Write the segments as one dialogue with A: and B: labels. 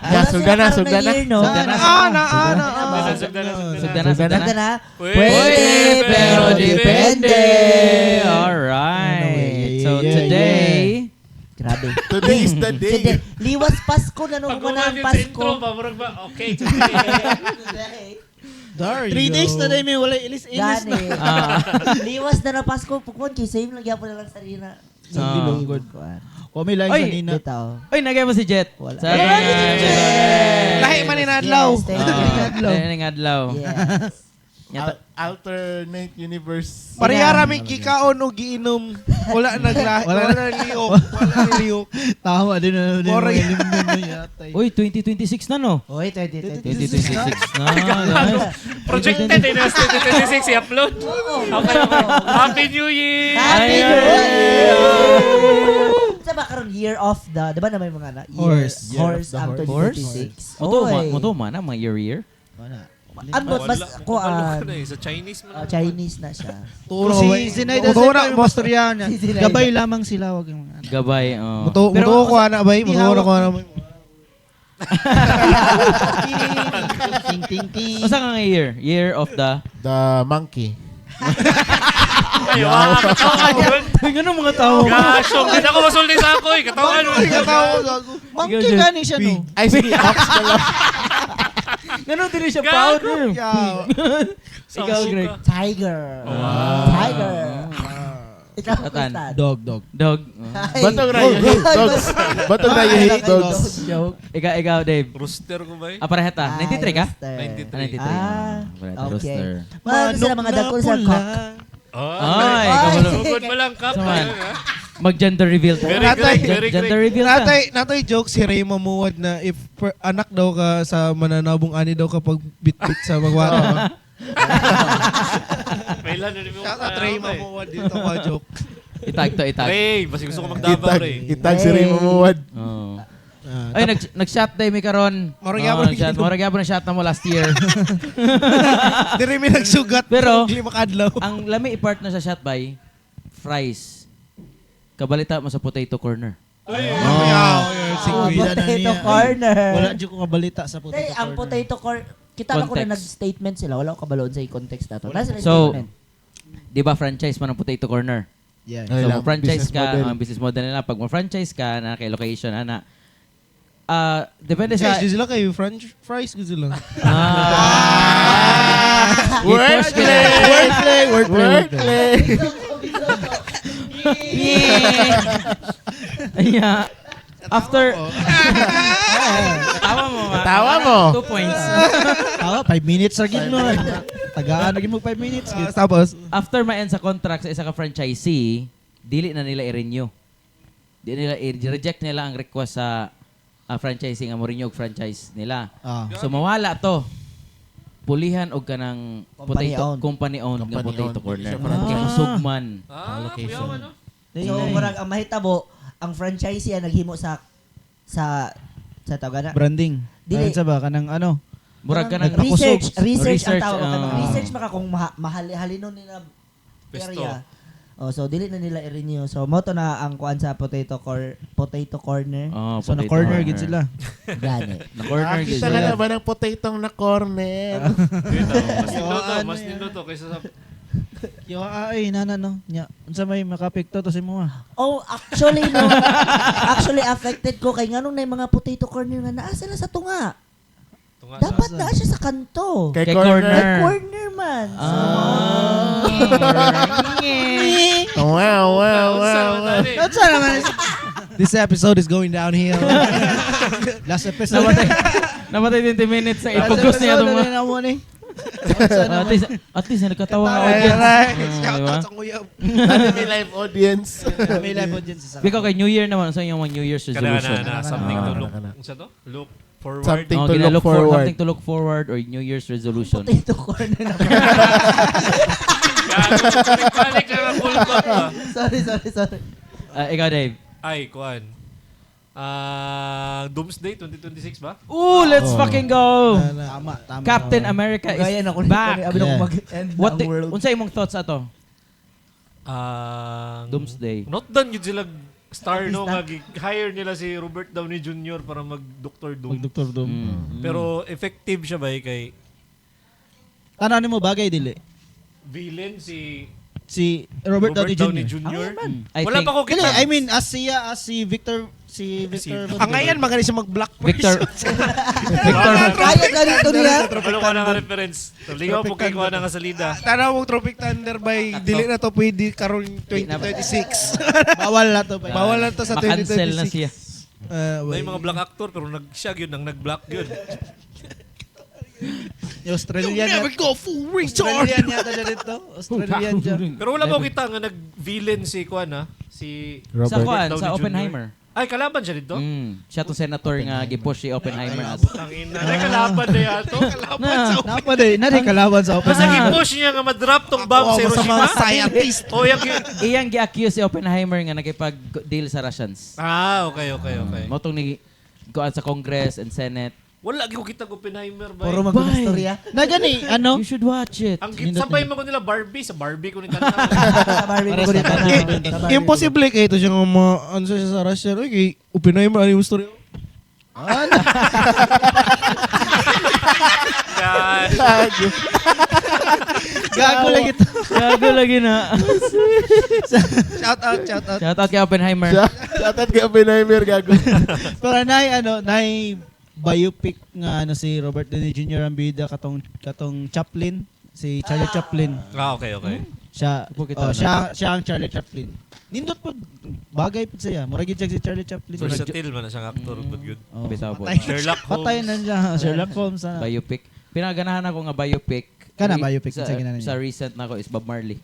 A: Yeah, sugda na, sugda na.
B: Year, no?
C: Sugda na.
D: Ah, na, ah, na, ah.
E: Sugda na, sugda na.
C: Sugda na, sugda na.
B: Sugda na.
E: Pwede,
C: pero depende. Alright. So today,
B: Grabe.
A: Today is the day.
B: Today, liwas Pasko na nung
E: Pag
B: na ang
E: uman yung
B: Pasko.
E: intro ba, murag ba, okay, today.
B: Today.
F: There you
G: 3 days
F: go.
G: na din may wala ilis-ilis na.
B: Gani.
C: Ah.
B: Liwas na na Pasko. Pukon, kay same lang gyapon na lang sarili na.
F: Sa Dilongod.
B: Kuan.
G: Wa may lain
C: Oy!
G: kanina.
B: Bitaw.
C: Oy, nagay mo si Jet.
B: Wala.
C: Sa
B: Wala si Jet!
D: Lahi man ni Nadlaw.
B: Yes, thank you.
C: Ah, lahi ni adlaw.
B: Yes.
C: Nyata-
A: Alternate universe.
D: Parehara may kikaon o giinom. Wala naglahi.
F: Wala
D: Wala naliyok. Wala naliyok.
G: Tama din na din.
D: Boring.
G: Mga limnon na yata.
C: Uy, 2026 na, no?
B: Oy, 2020.
C: 2026 na, guys.
E: Projected eh, na 2026 i-upload. Okay. Happy New Year!
B: Happy
C: Ay,
B: New
C: ay,
B: Year! Sa ba karon year of the, di ba na may mga na? Year,
F: Horse.
A: Year
B: Horse
A: of the
B: ang
C: horse.
B: 2026.
C: Moto,
B: Oy.
C: moto man na, mga year year.
G: Wala.
B: Ambot, mas
E: Wala.
B: kuan.
E: Kabalo ka na eh, sa Chinese man.
B: Oh, Chinese na siya.
D: Turo
G: Si
D: ba?
G: Zinaida
D: Mutuo na,
G: Zeta yung pastorya niya.
B: Si Zinaida.
G: Gabay lamang sila, wag yung ano.
C: Gabay, oh.
D: Mutuo mutuo ko ana bay.
G: Hindi
D: Mutuo na
G: hawak.
D: ko ana bay.
G: Ting ting ting.
C: Unsa ka nga year? Year of the
A: The monkey.
E: Ay, wow, katawan yun.
C: Ay, ganun mga tao.
E: Gosh, hindi na ako masulti sa ako eh. Katawan mo.
G: Monkey gani siya, no?
A: Ay, sige, ox na lang.
C: Ganun din siya
E: Gago.
C: powder.
D: Yeah.
C: Ikaw, Greg.
B: Tiger. Tiger. Ikaw,
C: Atan.
B: Kustan.
F: Dog, dog.
C: Dog.
B: Ay.
A: Batong na you hate dogs. Batong na you hate dogs.
B: Joke.
C: Ikaw, Dave.
E: Rooster ko ba eh?
C: Ah, parehata. 93 ka?
B: Rooster.
E: 93.
C: 93.
B: Ah,
C: Parehata,
B: okay.
C: rooster.
B: Mga ano sila, mga dagko sa cock.
C: Ay,
B: Ay.
C: kabalo.
E: Sugod pa lang, kap.
C: Saman.
E: Ayun, ah.
C: Mag-gender reveal ta.
E: Very
D: Natay.
E: great, very
C: Gender
E: great.
C: reveal ta.
D: Natay joke si Ray Mamuwad na if per, anak daw ka sa mananabong ani daw kapag bitbit sa magwata.
E: May lan na rin yung
D: Shout out Ray Mamuwad dito ko joke.
C: Itag to, itag.
E: Ray, basi gusto ko magdabang,
A: Itag,
E: Ray.
A: itag si Ray Mamuwad.
C: Oo.
D: Ah,
C: Ay, nag-shot day mi karon.
D: Moro
C: Oo,
D: gyapon
C: nag-shot. Moro gyapon ang shot na mo last year.
D: Diri mi nagsugat.
C: Pero-
D: lima ka adlaw.
C: Ang lami i-part na sa shot by fries. Kabalita mo sa Potato Corner.
D: Oh, yeah,
B: Oh,
D: sige.
B: potato corner.
G: Wala jud ko kabalita sa potato
B: Day, ang
G: corner.
B: potato corner. Kita na ko na
C: Context.
B: nag-statement sila. Wala ko kabaloon sa context na to. Nasa sila
C: So,
B: statement.
C: di ba franchise man ang Potato Corner?
G: Yeah.
A: Ay,
C: So,
A: lang,
C: mo-franchise
A: business
C: ka,
A: model.
C: ang business model nila. Pag mo-franchise ka, na kay location, ana. Ah, depende sa
D: Guys, sila kayo french fries gud sila.
C: Ah.
A: Wordplay!
F: Wordplay, wordplay, wordplay.
A: Wordplay!
C: Yeah. After Tawa mo, ma.
A: Tawa mo.
C: 2 points.
G: Tawa, 5 minutes ra gid mo. Tagaan na gid mo 5 minutes gid.
D: Ah, tapos
C: After ma-end sa contract sa isa ka franchisee, dili na nila i-renew. Di nila i-reject nila ang request sa franchisee nga mo renew og franchise nila.
G: Ah.
C: So mawala to. Pulihan og kanang
B: Company
C: potato
B: owned.
C: company owned nga
A: Company
C: potato
A: owned.
C: corner.
A: Hindi siya franchise.
C: Kay musugman.
E: Ah, kuyaw, ano?
B: So, murag ang mahitabo, ang franchisee ang naghimo sa tawag na.
G: Branding.
B: Dili.
G: Dili sa ba kanang ano?
C: Murag kanang
B: Research, research, ang
C: Research,
B: tawag
C: ah.
B: kanang research maka kung mahal halinon nila
E: Pwesto.
B: area. Oh, so dili na nila i-renew. So mo to na ang kuan sa potato corner.
C: Oh,
G: So na
C: potato
G: corner gid sila.
B: Gani.
C: Na corner gid
A: Nakita
C: sila.
A: ka na ba ng potatong na corner?
E: Dito, mas ninduto,
G: Ano
E: mas
G: yan?
E: ninduto kaysa sa
G: Yo ay nana no. Nya unsa may makapekto to sa imo ah?
B: Oh, actually no. Actually affected ko kay nganong na yung mga potato corner nga naa sila sa tunga.
E: Tunga.
B: Dapat naa siya sa kanto.
A: Kay
C: Kay
A: corner.
C: corner.
B: Kay corner man. So,
A: Wow.
G: Unsa naman?
D: This episode is going downhill.
G: Last episode.
C: Namatay 20 minutes sa
G: Last
C: ipugos niya
G: episode
C: itong
G: na
C: mga
G: na mo ni.
C: At least nagkatawa ang audience.
D: Shout
C: Di ba?
D: out sa kuya.
A: Dati may live audience.
G: May live audience sa
C: Ikaw kay New Year naman, sa inyong mga New Year's
E: Kana
C: resolution?
E: na na something to
A: Ah,
E: look.
A: kana.
E: Unsa to? Look forward.
A: Something
C: Oh,
A: to
C: gina-
A: look forward.
C: Something to look forward or New Year's resolution.
B: Potato corner na.
E: Gago, balik na ang full back ba?
B: Sorry, sorry, sorry.
C: Ah, ikaw, Dave.
E: Ay, kuan. Ah, Doomsday 2026 ba?
C: Ooh, let's
A: Oh.
C: fucking go!
G: Tama, tama.
C: Captain America is
B: Gaya na ko
C: back.
B: Abi na ko
G: Yeah.
B: mag-end
C: What
B: ang
C: the,
B: world.
C: unsa imong thoughts ato?
E: Ah,
C: Doomsday.
E: Not done yun sila star no nga hire nila si Robert Downey Jr. para mag Dr. Doom.
G: Mag Dr. Doom.
E: Pero effective siya ba kay
G: Tanaw nimo bagay dili.
E: Villain si
G: Si Robert Downey Jr.
C: I
E: Wala
C: think
E: pa ko
G: Dili,
E: kita.
G: I mean as siya as si Victor si Victor
D: Ang ngayon, magaling siya mag-black
C: Victor
E: Victor
B: Kaya ganito niya.
E: Wala ko na nga reference. Lingaw po kay kuha na nga salida.
D: Tanaw mong Tropic Thunder by dili na to pwede karon 2026.
G: Bawal na to ba.
D: Bawal na to sa
C: Ma-cancel
D: 2026.
C: na siya.
E: May mga black actor pero nag siya yun ang nag-black yun.
G: Yung Australian
D: You never go full retard.
G: Australian yata siya dito. Australian siya.
E: Pero wala pa ko kita nga nag-villain si kuan ha. Si
C: Sa kuan,
E: Downey
C: sa
E: Jr.
C: Oppenheimer.
E: Ay, kalaban siya dito?
C: Siya tong senator nga gipush si Oppenheimer as.
E: Tangina. Ay, kalaban na yato.
C: Na,
G: Napa day, nari kalaban sa
E: Basta
G: Oppenheimer.
E: gipush niya nga madrop tong bomb sa
D: Ako, sa mga
E: Hiroshima.
D: scientist.
E: O yung
C: iyang gi-accuse si Oppenheimer nga nakipag-deal sa Russians.
E: Ah, okay.
C: Mao tong ni kuan sa Congress and Senate.
E: Wala gyud ko kita Oppenheimer ba.
B: Puro mag-istorya.
G: Na gani ano?
C: You should watch it.
E: Ang sabay mo ko nila Barbie sa Barbie ko ni tanaw.
B: Sa Barbie ko rin tanaw. Sa Barbie.
D: Imposible kay ito siya nga ma ano siya sa Russia. Uy, kay Oppenheimer ano yung story?
E: Guys.
G: Gago lagi to.
C: Gago lagi na.
D: Shout out, shout out.
C: Shout out kay Oppenheimer.
A: Shout out kay Oppenheimer, gago.
G: Pero nay ano, nay biopic nga ano si Robert Downey Jr. ang bida katong katong Chaplin, si Charlie Chaplin.
E: Ah, okay.
G: Siya,
C: Upo kita
G: oh,
C: na.
G: siya, siya ang Charlie Chaplin. Nindot po, bagay po siya. Mura gid siya si Charlie Chaplin.
E: Versatile man na siyang actor, but good.
G: Oh.
C: Bitaw po.
E: Sherlock Holmes.
G: Patay na siya. Sherlock Holmes. Ana.
C: Biopic. Pinaganahan ako nga biopic.
G: Kana biopic,
C: Sa,
G: unsa ginahan niya?
C: sa recent na ako is Bob Marley.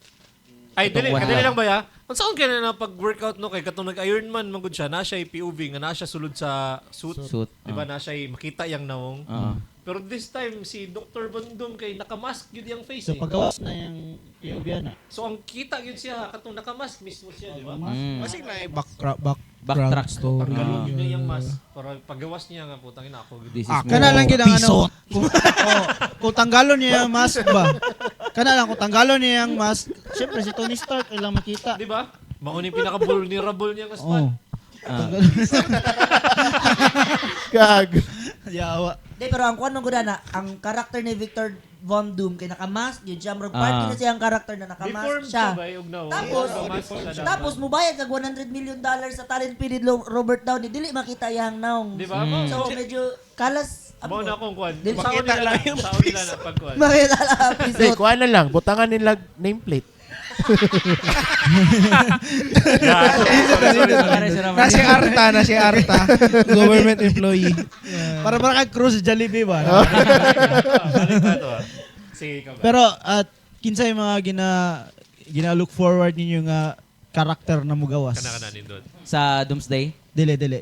E: Ay, dili,
C: Itong
E: kadili
C: one
E: lang ba ya? Ang saan kaya na pag-workout no kay katong nag-Iron Man man gud siya, na siya POV nga na siya sulod sa suit.
C: Suit.
E: Di ba na siya makita yang naong.
C: Ah.
E: Pero this time si Dr. Bandung kay nakamask gyud yang face
G: So
E: eh.
G: pagawas na yung POV na.
E: So ang kita gyud siya katong nakamask mismo siya, di ba?
D: Kasi na background
C: Backtrack.
D: story.
E: Tanggalon gyud niya yung mask para pagawas niya nga putang ina ako gyud.
C: This is
D: Ah,
C: me.
G: Kana lang gid ang ano. Kung, oh, kung tanggalon niya yung mask ba? Kana lang kung tanggalon niya yung mask, syempre si Tony Stark ilang makita.
E: Di ba? Mao ni pinaka vulnerable niya nga spot.
G: Oh.
C: Ah.
A: Gago.
G: Yawa.
B: Di, pero ang kuan man gud na, ang karakter ni Victor Von Doom kay nakamask yun siya. Murag part
C: Ah.
B: na siya ang karakter na nakamask
E: Deformed
B: siya.
E: siya ba yung naong?
B: Tapos,
E: Nakamask siya dapat.
B: tapos mubayad kag $100 million sa talent period Robert Downey dili makita iyang naong.
E: Di ba? Mao
B: So medyo kalas
E: mao na akong kuan.
B: Dili-
E: Sao
D: Makita
E: nila
D: lang
E: na,
D: yung
E: sao nila na pagkuan.
B: Makita lang ang
A: Hindi,
B: episode.
A: kuha na lang. Butangan nila nameplate.
C: Sorry, sorry,
D: Na si Arta, na si Arta. Government employee.
G: Para para kag cruise Jollibee ba?
E: Balik na to. ah. Sige, ikaw ba?
G: Pero at kinsay mga gina gina look forward ninyo nga karakter na mugawas.
E: Kana kana nindot.
C: Sa Doomsday.
G: Dili dili.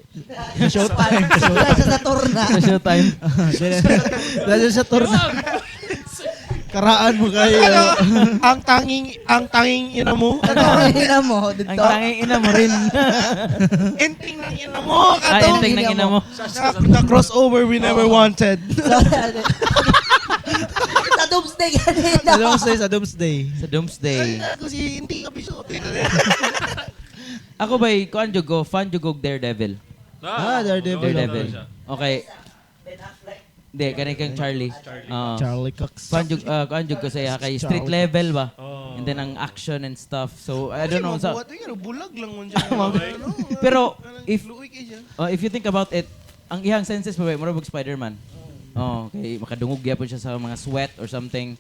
G: Sa Showtime.
B: Wala siya sa torna.
C: Sa Showtime.
G: Dili. Dili sa torna. Karaan mo kayo.
D: Ano? Ang tanging ina mo.
B: Ano ina mo
C: Ang
B: dito?
C: tanging ina mo rin.
D: Enting ng ina mo.
C: Ay,
D: Katong
C: enteng ng ina mo.
D: the crossover we never wanted.
B: Sa Doomsday kanina.
G: Sa Doomsday, sa Doomsday.
C: Sa Doomsday.
D: Kasi hindi ka bisote.
C: Ako ba'y, kuan jud ko, fan jud ko og Daredevil.
G: Ah, Daredevil.
C: Daredevil. Okay. Hindi, kani kang Charlie. Oo.
G: Charlie Cox.
C: Fan jud kuan jud ko sa iya kay street level ba? And then ang action and stuff. So I don't know sa
D: Bulag lang man siya.
C: Pero if
D: Luoy kay siya.
C: if you think about it, ang iyang senses pa ba mura og Spider-Man. Oh, okay, makadungog gyapon siya sa mga sweat or something.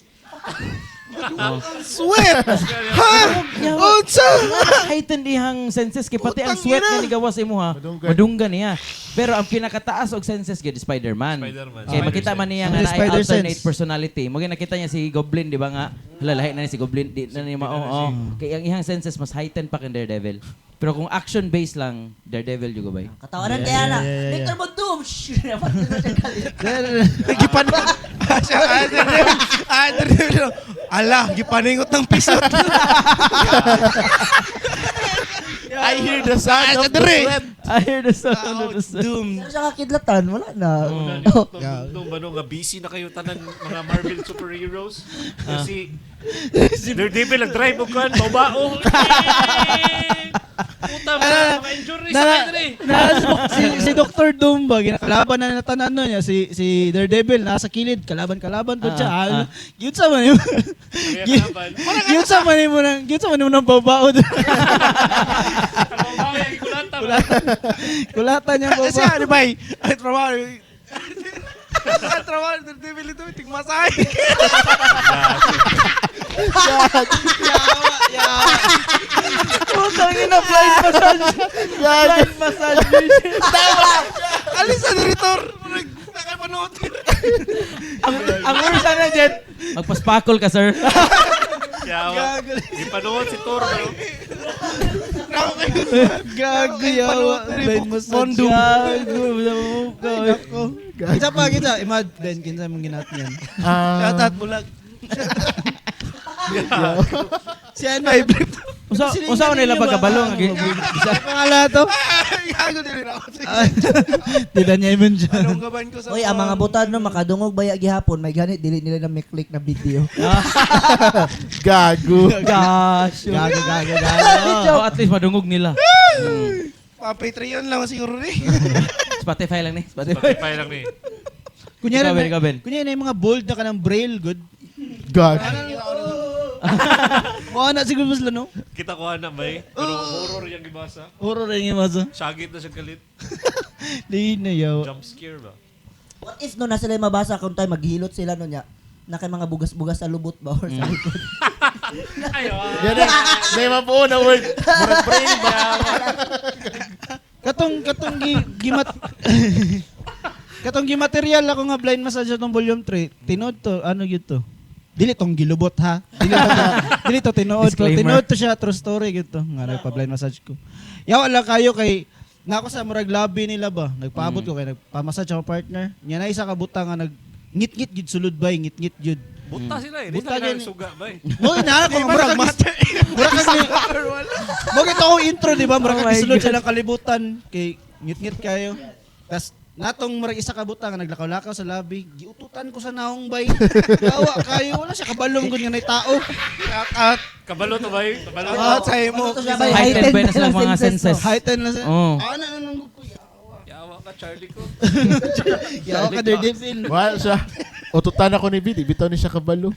C: Oh.
D: Sweat! Ha? Unsa?
C: Heightened iyang senses kay pati ang
D: Putang
C: sweat
D: ina.
C: nga nigawa sa imuha,
A: Madunggan.
C: madunggan niya. Pero ang pinakataas og senses gyud Spider-Man.
E: Spider-Man.
C: Kay makita man niya nga
G: Ang
C: naay
G: spider
C: alternate
G: sense.
C: personality. Mo nakita niya si Goblin, di ba nga? Hala, lahi na ni si Goblin, di na niya mao. Oh, Kay ang iyang senses mas heightened pa kay Daredevil. Pero kung action based lang, Daredevil jud ko bay.
B: Katawanan kaya na.
G: Yeah, yeah, yeah.
B: Victor Von Doom. Shh, dapat na siya galit.
D: Gipan siya. Ala, gipaningot ng pisot.
A: I hear the sound of the
D: Dre.
A: sweat.
C: I hear the sound of the sun.
D: Doom.
B: Pero siya kakidlatan, wala na.
E: Una ni
B: Oh.
E: Dr. Doom ba no, nga busy na kayo tanan mga Marvel superheroes. Kasi si Daredevil nag-drive og kan babao. Puta mga mga injury sa kayo eh.
G: Si Dr. Doom ba, ginakalaban na natanan no niya si si Daredevil nasa kilid, kalaban-kalaban po siya.
C: Ah, ah.
G: Gyud sa man
E: Kaya kalaban.
G: gyud sa man mo nang gyud sa man mo nang babao.
E: Babao yung kulata.
G: Kulatan niya
D: Kasi
G: babao.
D: ano ba eh? Ay, trabaho. Ang trabaho ni Daredevil ito, tigmasahe.
C: Putang ina, blind massage. Blind massage.
D: Alis sa director. Nakapanood.
C: Ang worst sana, Jet. Magpaspakol ka, sir.
E: Yawa. Gipanood si Thor. No?
G: Gago yawa. Blind massage.
D: Bondo.
C: Gago.
G: Nako. Kinsa pa kinsa imad Ben kinsa mong ginat niyan.
A: Ah,
D: Shoutout bulag.
G: Si ano?
C: Usa usa nila pagkabalong.
G: Sa pangalan to?
D: Gago din ako.
G: Tila niya i-mention.
D: Anong gaban ko sa
B: Oy, ang mga butad no makadungog baya gihapon, may ganit dili nila na may-click na video.
A: gago.
C: Gosh.
G: Gago, gago, gago.
C: Oh, at least madungog nila.
D: Pa Patreon lang siguro ni.
C: Spotify lang ni. Spotify.
E: Spotify lang ni.
G: Kunyari,
C: Ikaw, Ben, ikaw, Ben.
G: kunyari na yung mga bold na ka ng braille, good.
A: Gago.
G: Mukha na siguro sila, no?
E: Kita ko ana bay. Pero horror yung gibasa.
G: Horror rin yung masa.
E: Sagit na siya galit.
G: Di na yaw.
E: Jump scare ba?
B: What if no na sila yung mabasa kung tayo maghilot sila no niya na kay mga bugas-bugas sa lubot ba or sa likod.
E: Ay, ah.
A: Yan na. May mabuo na word. Murag brain ba?
G: Katong, katong gi, gimat... katong gimaterial ako nga blind massage atong volume 3. Tinood to, ano yun to? Dili tong gilubot ha. Dili to, dili to tinuod to.
C: Disclaimer.
G: Tinuod to siya true story gyud to. Nga nagpa blind massage ko. Yaw lang kayo kay na ako sa murag lobby nila ba. Nagpaabot ko kay nagpamassage ako partner. Nya na isa ka butang nga nag ngit-ngit gyud sulod bay, ngit-ngit gyud.
E: Buta sila eh. Di
G: Buta
E: sila
G: gani.
E: suga bay.
G: Mo ina ko murag master. Murag kag Mo gito akong intro di ba? Murag
C: Oh
G: kag
C: my
G: sulod
C: God.
G: sa lang kalibutan kay ngit-ngit kayo. Tas natong murag isa ka butang nga naglakaw-lakaw sa labi, giututan ko sa naong bay. Yawa kayo wala siya kabalong gud nga nay tao.
D: Shout out.
E: Kabalo to bay. Kabalo.
D: Shout out sa imo.
B: Ano to siya, bay?
C: Heightened ba na sila
B: lang
C: mga senses?
B: no?
G: Heighten lang sa.
C: Oh.
G: Ah, na na ko.
E: Yawa ka Charlie ko.
G: Yawa ka Daredevil.
A: Wala siya. Ututan ako ni Bidi. Bitaw ni siya kabalo.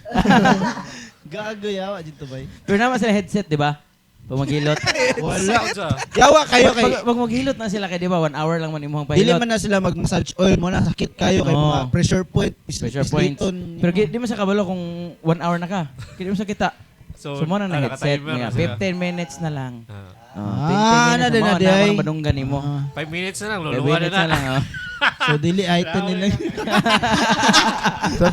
G: Gago yawa dito bay.
C: Pero naman sila headset, di ba? Pag maghilot.
G: Wala.
E: Sa.
G: Yawa kayo kay
C: Pag maghilot na sila kay di ba, 1 hour lang man imong
G: Dili
C: pahilot.
G: man na sila mag-massage oil mo na sakit kayo kay
C: Oo.
G: mga pressure point,
C: Pressure points.
G: pisliton.
C: Pero di mo sa kabalo kung 1 hour na ka. Di mo sa kita.
E: So,
C: So, mo na na headset
E: nakatimer
C: niya.
E: na sila.
C: 15 minutes na lang.
E: Ah.
C: Oh,
G: Ah,
C: 20 minutes
G: na din
C: mo
G: na
C: na
G: di ay.
C: mga madunggan nimo.
G: Ah.
E: 5 minutes na lang.
C: 5
E: Luluwa na
C: minutes na
E: na.
C: lang. Oh.
G: So dili item nila.
A: Sa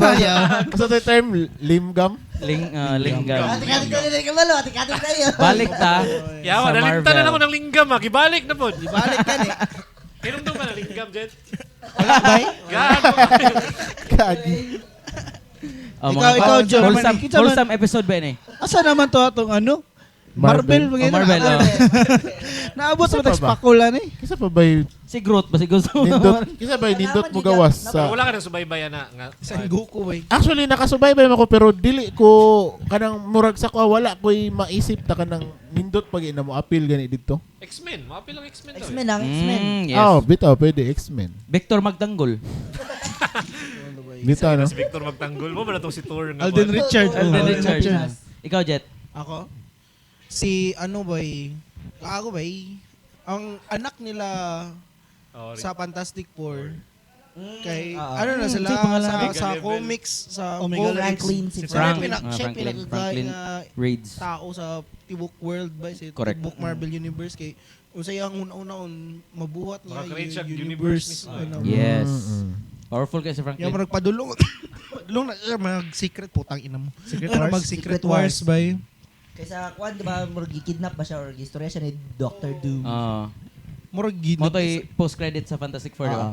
A: sa sa term, limgam.
C: Ling linggam.
B: Ati-ati tayo na kabalo, ati-ati tayo.
C: Balik ta.
E: Yawa,
C: sa
E: nalimtan
C: Marvel.
E: na ako ng linggam ah. Gibalik na po.
G: Balik ka ni.
E: Hinumdum ka na linggam, Jet.
G: Wala bay.
E: Gago.
A: Gagi.
C: Oh,
G: Ikaw,
C: mga
G: ikaw, Joe.
C: Wholesome,
G: Kita man-
C: wholesome episode ba yun eh?
G: Asa naman to atong ano? Marvel,
A: Marvel.
C: Oh, Marvel, oh.
G: Naabot sa
A: Isa pa ba?
G: tagspakula ni.
A: Kisa pa ba yung
C: Si Groot ba? Si Groot.
A: nindot? Kisa ba yung nindot mo gawas sa...
E: Wala ka nang subaybayan na. Nga,
D: San Goku bay.
A: Actually, nakasubaybay ako pero dili ko kanang murag sa ko wala ko'y maisip ta kanang nindot pag ina mo appeal gani didto.
E: X-Men. Maapil ang X-Men daw. eh.
B: X-Men ang X-Men.
C: Yes.
A: Oh, bitaw pwede X-Men.
C: Victor Magtanggol.
A: Bitaw no.
E: Si Victor Magtanggol mo ba na itong si Thor nga?
G: Alden Richards.
C: Alden
G: Oh,
C: Richards. Ikaw, Jet.
D: Ako? Si ano bay? Ako bay? Ang anak nila
E: Oh,
D: sa Fantastic Four. Kay
B: Ah.
D: ano na sila
C: Sino pangalan?
D: sa,
E: Omega
D: sa
E: level.
D: comics sa
G: Omega
D: comics.
B: Franklin si
D: Siya
C: Frank.
D: pinak
C: Ah,
D: siya
C: Franklin.
D: pinakagay
C: Franklin.
D: nga
C: Reads.
D: tao sa tibok world ba si
C: Correct.
D: tibok Marvel Universe kay unsay ang una-una on mabuhat niya
E: Maka-create siya
D: yung
E: universe
D: universe,
E: mismo.
D: ano.
C: Yes. Powerful kay si
D: Yung
C: Franklin.
D: murag padulong padulong na siya mag secret putang ina mo.
G: Secret
D: Ano,
G: Wars.
D: Mag Secret Wars bay.
B: Kaysa kuan di ba murag gikidnap ba siya or gistorya siya ni Dr. Doom.
C: Oo.
D: Murag gid.
C: Mo to'y post-credit sa Fantastic Four, di ba?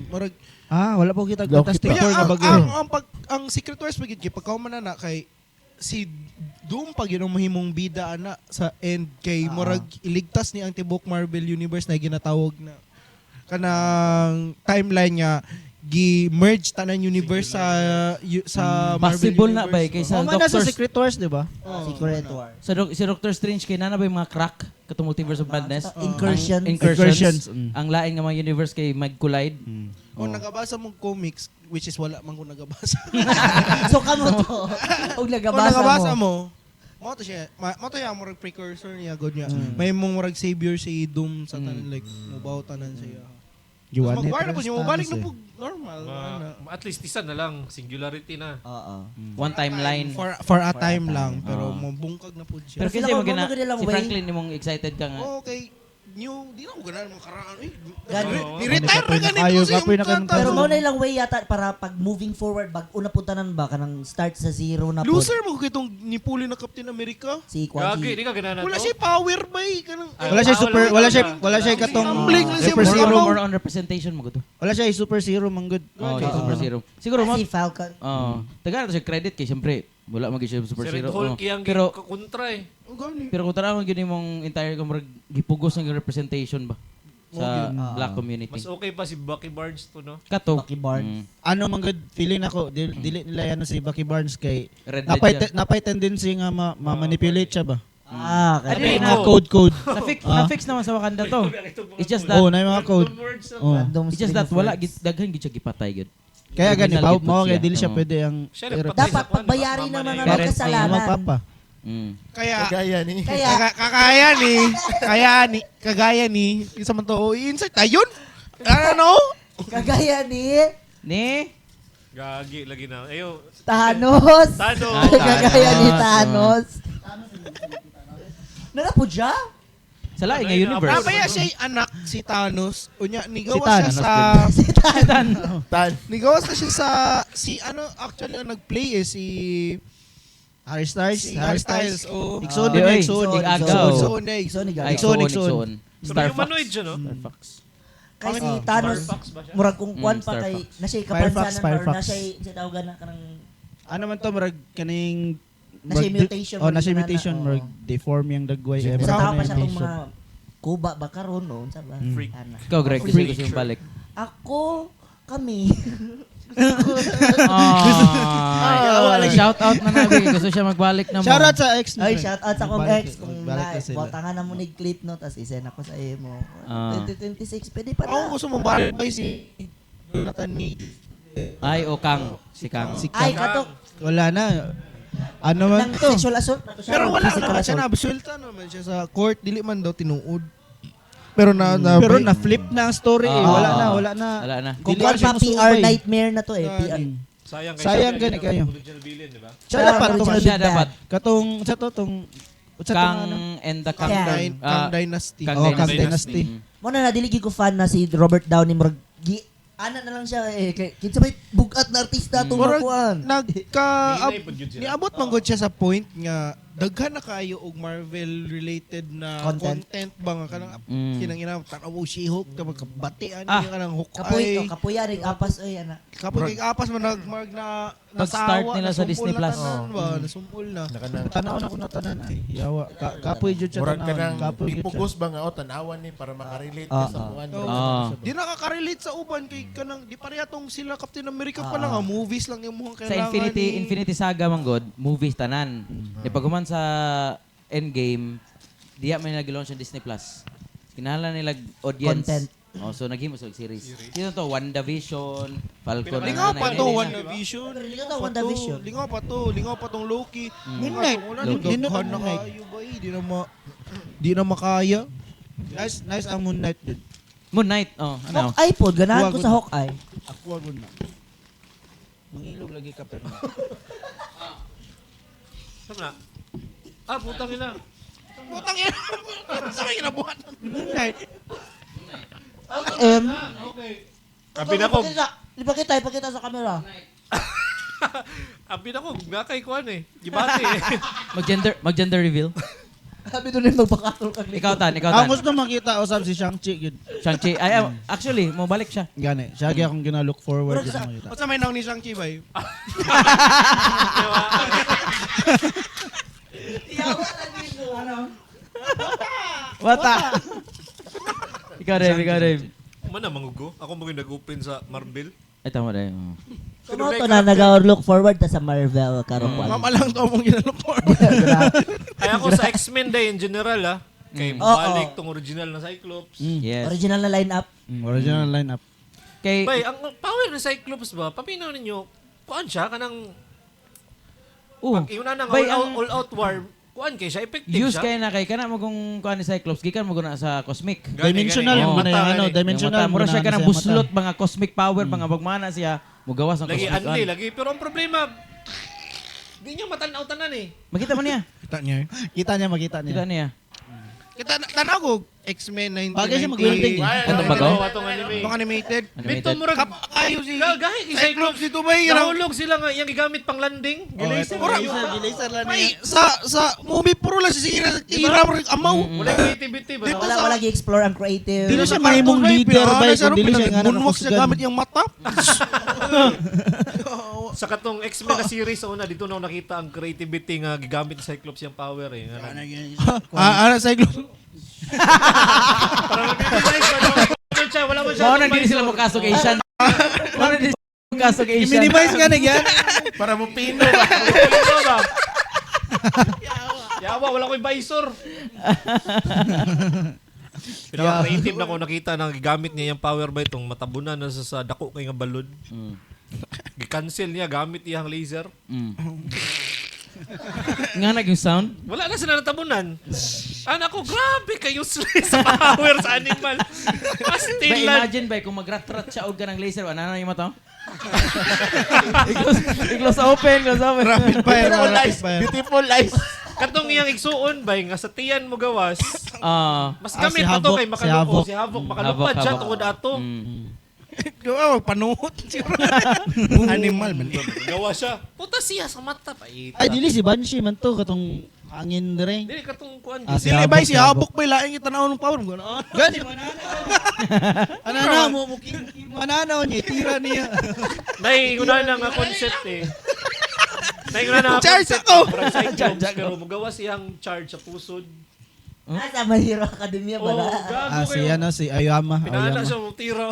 D: Murag
G: Ah, wala po kita
A: Daw
G: Fantastic
A: kita.
G: Four
D: Kaya
G: nga
D: ang,
G: bago.
D: ang, pag, ang Secret Wars pagid kay pagkauman na na kay si Doom pag yun ang mahimong bida ana sa end kay murag iligtas ni ang tibok Marvel Universe na ginatawag na kanang timeline nga gi-merge tanan universe sa sa Marvel
C: Possible na
D: Universe.
C: ba eh, kaysa
G: Oh, man na sa
C: Doctor
G: Secret Wars, di ba?
B: Secret War.
C: Sa si Doctor Strange kay nana ba yung mga crack katong Multiverse of Madness?
B: Incursions.
C: Ang, incursions.
G: Incursions, mm.
C: Ang lain nga mga universe kay mag-collide.
D: Kung nagabasa mong comics, which is wala man ko nagabasa.
B: So kamo to. Og
D: Kung
B: nagabasa
D: nagabasa
B: mo.
D: mo, mo to siya, mo to siya murag precursor niya god niya. May mong murag savior si Doom sa tanan like mubaw tanan siya.
G: Giwan
D: Tapos mag-war na po siya, mabalik na
G: eh.
D: po normal. Ano.
E: At least isa na lang, singularity na.
B: Oo.
C: One timeline.
D: For a time lang, pero mabungkag na po siya.
C: Pero
B: Sila
C: kasi
B: kung
C: magana,
B: mo nilang
C: si
B: way.
C: Franklin nimong excited ka nga.
D: Okay, new, di na ko ganahan mga karaan. Uy,
B: Gani.
D: ni-retire na ganito
G: Kayo,
D: siya
G: kapoy na kayo.
D: yung
B: Pero mao na ilang way yata para pag moving forward bag una po tanan ba kanang start sa zero na po.
D: Loser mo kitong nipuli na Captain America.
B: Si
E: Gagi,
B: Kwan.
E: di ka ganahan
D: Wala
E: to?
D: siya power ba eh. Kanang,
E: Ah,
G: Wala siya super, wala siya, wala siya katong
D: Ambling lang siya,
G: super
C: More,
G: zero.
C: on, more on representation mo to.
G: Wala siya super zero man good.
C: Oh, siya super zero. Siguro mo
B: Si Falcon.
C: Oh, tagaan na siya credit kay syempre wala man gyud siya super
E: Si Red
C: zero.
E: Hulk
C: Oh.
E: yung
C: Pero
E: kontra eh.
D: Oh, gani.
C: pero kung tanaw gyud imong entire kumurag gipugos ang representation ba sa black community.
E: Mas okay pa si Bucky Barnes to, no?
C: Kato.
B: Bucky Barnes.
C: Mm.
G: Ano man good feeling ako dili nila yan si Bucky Barnes kay
C: Red
G: napay
C: Ledger.
G: napay tendency nga ma-manipulate siya ba?
B: Ah,
C: Ay,
B: kay
C: dili
G: Mga
C: na.
G: code code.
C: Na-fix naman sa Wakanda to. It's just that
G: Oh, na yung mga code.
E: Words na.
G: Oh.
B: Random
C: it's just
B: string
C: that
B: of
C: wala
B: words.
C: gid daghan gid siya gipatay gid.
G: Kaya gani
C: Criminal
G: pa
C: gid
G: mo
C: siya.
G: kay dili siya
C: Oo.
G: pwede ang
E: Siya nagpatay
B: Dapat
E: sa kwan,
B: pagbayari
E: mama
B: ng mga
E: niya.
B: may
C: Parents niya.
B: kasalanan.
G: Magpapa.
C: Mm.
D: Kaya,
A: Kagaya ni.
B: Kaya
D: kakaya ni, kaya ni, kagaya ni, isa man to, oh, i-insert ayun. Ano?
B: kagaya ni
C: Ni
E: Gagi, lagi na. Ayo,
B: Thanos.
E: Thanos.
C: Ah,
B: Kagaya ni
C: Thanos.
B: Thanos. Nana po siya?
C: Sa laing nga universe.
D: Nabaya siya yung anak si Thanos. Unya, nigawas
G: Si Thanos
D: siya sa...
B: Si Thanos.
A: Tan.
D: Nigawas na siya sa... Si ano, actually, ang nag-play eh, si...
G: Harry Styles,
D: Si Harry Styles. Oh.
G: Igsoon
C: Di,
G: na
C: oy,
G: igsoon.
C: Igagaw.
D: Igsoon na
B: Igsoon,
D: igsoon.
C: Ay,
G: Igsoon,
C: igsoon,
G: igsoon.
C: igsoon.
E: Pero
C: Star Fox.
E: humanoid siya, no?
C: Star Fox.
B: Kay si Thanos,
E: Star Fox ba siya?
B: murag kung kwan
C: Mm,
B: pa
C: Star
B: kay
C: Fox.
B: na siya
G: Firefox,
B: kapansanan ba or
G: Firefox.
B: na siya sa tawagan na kanang
G: Ano man to murag kaning
B: Na siya mutation,
G: Oh, na siya
B: murag
G: mutation,
B: na,
G: murag
B: oo.
G: deform yung dagway. Eh,
B: Sa
G: murag
B: tao
G: na
B: pa siya tong
G: mutation.
B: mga kuba ba karon no unsa ba?
E: Freak.
B: Ana.
C: Ikaw, Greg, gusto gusto yung balik.
B: Ako kami.
C: Ah, shout out na nabi. Gusto siya magbalik na mo.
G: Shout out sa ex mo.
B: Ay, shout out sa akong
G: Magbalik-
B: ex kung
G: magbalik
B: na
G: na sila.
B: botangan na mo ni clip no tas isend ako sa imo.
C: Ah.
B: 2026 pwede pa
D: Ako
B: na.
D: gusto mong balik kay si Jonathan ni.
C: Ay, o Kang. Si Kang.
G: Si
B: Ay,
G: Kang.
B: kato
G: Wala na. Ano man
B: nang
G: to?
B: sexual assault na to siya.
D: Pero wala
B: Physical
D: naman siya
B: assault.
D: nabsulta naman siya sa court. Dili man daw tinuod. Pero na, na
G: Pero na-flip na ang story eh.
C: Ah.
G: Wala na, wala na.
C: Wala na.
B: Kung
G: Dili
B: kwan
G: na siya
B: pa PR
G: musubay.
B: nightmare na to eh. PR.
E: Sayang kay
G: Sayang
E: siya,
G: gani
E: yun ang
G: kayo.
E: Original villain, di ba?
G: Siya dapat tong
B: Original
C: Siya
B: Big
C: dapat.
G: Katong sa to tong sa tong
C: Kang
G: ano?
C: and the Kang.
B: Yeah.
D: Kang Dynasty.
C: Kang
G: Oh, Kang
C: Dynasty.
G: Dynasty.
C: Mm.
B: Mo na na dili gyud ko fan na si Robert Downey murag gi ana na lang siya eh kay kinsa may bugat na artista atong
D: Murag
B: makuan.
D: nagka
E: Hinay pud yun sila.
D: niabot man gud siya sa point nga daghan na kaayo og Marvel related na
B: Content.
D: content, ba nga kanang kinang ina tan-aw si Hulk ka magkabati ani
C: Ah.
D: kanang
B: Kapoy
D: Hawkeye.
B: to, kapuya rig apas oy ana.
D: Kapoy kay apas man nagmarg na
C: Pag-start
D: nasawa,
C: nila sa
D: nasumpol
C: Disney
D: na
C: Plus.
D: tanan ba, nasumpol na.
A: Nakanang
G: Tanaw na ko na tanan ay. Yawa. Kapoy jud siya
A: murag ka
G: tanaw.
A: nang
G: Kapoy jud siya.
A: ipugos ba nga o tanawan ni para makarelate ka sa kuan.
D: Oo.
C: Ah.
D: Di nakaka-relate sa uban kay kanang di pareha tong sila Captain America pa lang ah, movies lang yung mukhang
C: Sa
D: kailangan.
C: Infinity
D: ni-
C: Infinity Saga man god, movies tanan. Di pag human sa Endgame, diya may nag-launch ang Disney Plus. Kinahanglan nila audience.
B: Content.
C: Oh, so naghimo sila og series. Sino to? WandaVision, Falcon.
D: Lingaw pa to,
C: na-
D: WandaVision.
B: Lingaw
D: pa
B: to, WandaVision.
D: Lingaw pa to, lingaw pa tong Loki.
G: Moon Knight.
D: Wala
C: Loki.
D: na daghan na
G: Moon Knight.
D: kayo ba eh. Di na makaya.
G: Nice, nice ang Moon Knight jud.
C: Moon Knight. Oh, ano?
B: Hawkeye pod, ganahan ko
G: Kuha
B: sa Hawkeye.
G: Ako gud na. Mangilog lagi ka pero.
E: Saan na? Ah, putang ina.
D: Putang ina. Sa may kinabuhat.
G: Moon Knight.
E: Abi na ko.
B: Ipakita, ipakita sa camera.
E: Abi na ko, nga kay kuan eh. Gibati eh.
C: Mag-gender reveal.
B: Sabi doon yung magpakatol kag
C: Ikaw tan, ikaw
G: Ang
C: tan.
G: gusto makita usab si Shang-Chi jud.
C: Shang-Chi. Ay, ah, actually, mo balik siya.
G: Gani, siya gyud akong gina look forward jud makita.
D: Unsa may naong ni Shang-Chi bay?
C: Bata. Ikaw, Dave, ikaw, Dave.
E: Mana mangugo. Ako mo nag-open sa Marvel.
C: Ay, tama dahil. Oh.
B: So mo to na nag-look forward ta sa Marvel karon po.
D: Mama lang to mong ginalok forward.
E: Ay ako sa X-Men day in general ah. Kay balik tong original na Cyclops.
C: Yes.
B: Original na lineup.
G: Original lineup.
C: Kay,
E: Bay, ang power ng Cyclops ba? Paminaw ninyo, kuan siya kanang
C: oh,
E: pag yun na nga
C: Bay,
E: all, out,
C: ang-
E: all out war, kuan kay siya effective
C: use
E: siya.
C: kay na kay kana mo kung kuan ni Cyclops gikan mo guna sa cosmic.
E: Gani,
G: Dimensional
E: gani.
C: Oo.
G: mo na yung
E: Mata,
G: ano,
E: gani.
G: dimensional.
C: Yung mata, mura
G: mo na
C: siya
G: ano
C: kanang
G: sa mata.
C: buslot mga cosmic power mga bagmana siya mugawas ang
E: Lagi
C: cosmic.
E: anli
C: on.
E: lagi pero ang problema di niya matanaw tanan eh.
C: Makita mo niya.
D: Kita niya. eh.
G: Kita niya, makita niya.
C: Kita niya.
D: Kita tanaw ko X-Men 1990.
G: Bagay siya mag-welding eh.
C: Ano ba
E: Ano atong anime?
D: Itong animated.
E: Dito
C: Animated.
E: murag
D: Kayo si
E: Gagahi kay
D: Cyclops
E: Cyclops
D: dito ba yung
E: Nahulog sila nga iyang gigamit pang landing. Gilaser.
D: Ora,
G: Gilaser lang
D: May sa movie puro lang si Sira tira mo amaw.
E: Wala creativity ba?
B: Wala wala gi-explore ang creative.
G: Dili siya mahimong leader ba kung dili siya nga
D: Moonwalk siya gamit yung mata.
E: Sa katong X-Men na series sa una dito na ako nakita ang creativity nga gigamit ni Cyclops yung power eh. Nga
D: Ah, Cyclops.
E: Para mag-realize ba no? Wala man siya, wala man siya.
C: Mao na dili sila mukasog Asian. Mao na dili sila mukasog Asian.
G: I-minimize nga na yan.
A: Para mo pino ba?
E: Pino ba? Yawa, wala ko'y visor. Pero yung creative na ko nakita na gigamit niya yung power ba itong matabunan na sa dako kay nga balon. Gi-cancel niya gamit iyang laser.
C: Nga nag yung sound.
E: Wala na sila natabunan. Anak ko, grabe kayo sa power sa animal.
C: Ba
E: Pastilan.
C: imagine ba kung magrat-rat siya og kanang laser, ano na yung mata? I-close open, close open.
D: Rapid fire,
A: Beautiful
D: rapid
A: eyes.
D: fire.
A: Beautiful eyes.
E: Katong iyang igsuon ba nga sa tiyan mo gawas.
C: Ah.
E: Mas
G: Ah,
E: gamit
G: si
E: pa to
G: Havok,
E: kay
G: si
E: makaloko
G: Havok.
E: si Havok
C: Havok,
E: makalupad siya
C: Havok.
E: tungod ato.
D: Gawa panuhot siguro. Animal man.
E: Gawa siya. Puta siya sa mata pa.
G: Ay, dili si Banshee man to katong angin dire.
E: Dili katong kuan.
G: Ah, si
D: Dili
G: Havok,
D: ba si
G: si Havok.
D: Habok ba laing itanaw ng power mo?
G: Gani Ano na mo mo mananaw niya tira niya.
E: Naiinguna na nga concept eh. Naiinguna na nga
D: Charge
E: concept.
D: ako!
E: Murag Cyclops, pero mugawa siyang charge sa pusod.
B: Ah, sa My Hero Academia ba
E: Oh,
B: na?
E: gago
G: Ah, si
E: kayo.
G: ano si Ayama,
E: Pinaana
G: Ayama.
E: siya mo tira.